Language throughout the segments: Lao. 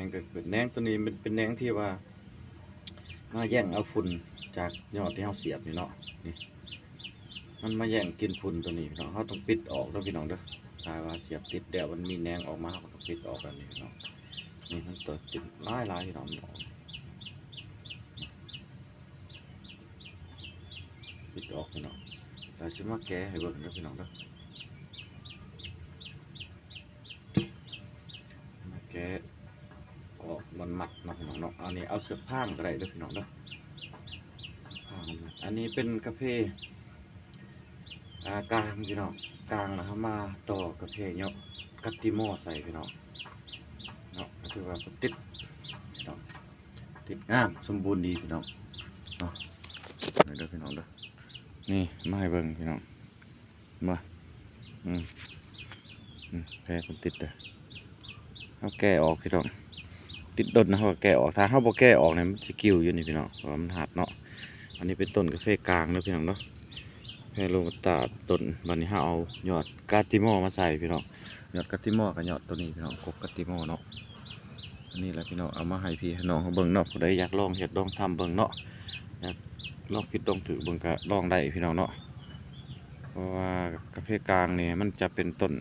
ງກໍເປັນແໜງ ຕົວນີ້ມັນເປັນແໜງທີ່ວ່າມາແຍ່ງເອົາຝຸ່ນຈາກຍອດທີ່ເຮົາສຽບນີ້ເນາະ ນີ້ ມັນມາແຍ່ງກິນຝຸ່ນຕົວນີ້ພີ່ນ້ອງ. ເຮົາຕ້ອງປິດອອກເດີພີ່ນ້ອງເດີ. ຖ້າວ່າສຽບຕິດແລ້ວມັນມີແໜງອອກມາ ເຮົາກໍຕ້ອງປິດອອກແບບນີ້ພີ່ນ້ອງ. ນີ້ມັນຕົວຕິດຫຼາຍໆ ພີ່ນ້ອງ ປິດອອກພີ່ນ້ອງ. ດຽວຊິມາແກະໃຫ້ເບິ່ງເດີພີ່ນ້ອງເດີ. ມາແກະອອກມັນມັດເນາະພີ່ນ້ອງເນາະ. ອັນນີ້ເອົາເຊືອກພາງກໍໄດ້ເດີພີ່ນ້ອງເດີ. ພາງມັນມັດ. ອັນນີ້ເປັນກາເຟ ອ່າ ກາງພີ່ນ້ອງ ກາງ ແລ້ວເຮົາມາຕໍ່ກາເຟເຍາະກາຕິມໍໃສ່ພີ່ນ້ອງເນາະ. ກໍຖືວ່າຕິດພີ່ນ້ອງ ຕິດງາມສົມບູນດີພີ່ນ້ອງເນາະ. ນີ້ເດີພີ່ນ້ອງເດີ. ນີ້ມາໃຫ້ເບິ່ງພີ່ນ້ອງ ເຫັນບໍ່? ອືມ ອືມ ແພເພິ່ນຕິດເດີ. ເຮົາແກະອອກພີ່ນ້ອງ ຕິດດົນນະ ເຮົາກໍແກະອອກ. ຖ້າເຮົາບໍ່ແກະອອກນີ້ ມັນຊິກິ້ວຢູ່ນີ້ພີ່ນ້ອງ ເພາະວ່າມັນຮັດເນາະ. ອັນນີ້ເປັນຕົ້ນກາເຟກາງເດີພີ່ນ້ອງເດີ ແພໂຣບັດຕາຕົ້ນ. ບັດນີ້ເຮົາເອົາຍອດກາຕິມໍມາໃສ່ພີ່ນ້ອງ. ຍອດກາຕິມໍກໍຍອດຕົວນີ້ພີ່ນ້ອງ ກົກກາຕິມໍເນາະ. ອັນນີ້ແຫຼະພີ່ນ້ອງ ເອົາມາໃຫ້ພີ່ໃຫ້ນ້ອງເຮົາເບິ່ງເນາະ. ຜູ້ໃດຢາກລອງເຮັດລອງທຳເບິ່ງເນາະ ຢາກລອງຜິດລອງຖືກເບິ່ງກໍລອງໄດ້ພີ່ນ້ອງເນາະ. ເພາະວ່າກາເຟກາງນີ້ມັນຈະເປັນຕົ້ນ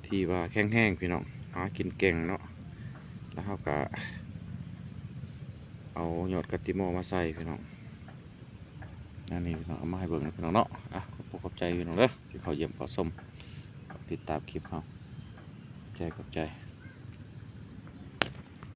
ທີ່ວ່າແຂງແຮງພີ່ນ້ອງ ຫາກິນເກັ່ງເນາະ. ແລ້ວເຮົາກໍເອົາຍອດກາຕິມໍມາໃສ່ພີ່ນ້ອງ. ອັນນີ້ພີ່ນ້ອງ ເອົາມາໃຫ້ເບິ່ງນະພີ່ນ້ອງເນາະ. ອ່ະ ຂອບອົກຂອບໃຈພີ່ນ້ອງເດີ ທີ່ເຂົ້າຢ້ຽມເຂົ້າຊົມ ຕິດຕາມຄລິບເຮົາ. ຂອບໃຈ ຂອບໃຈ.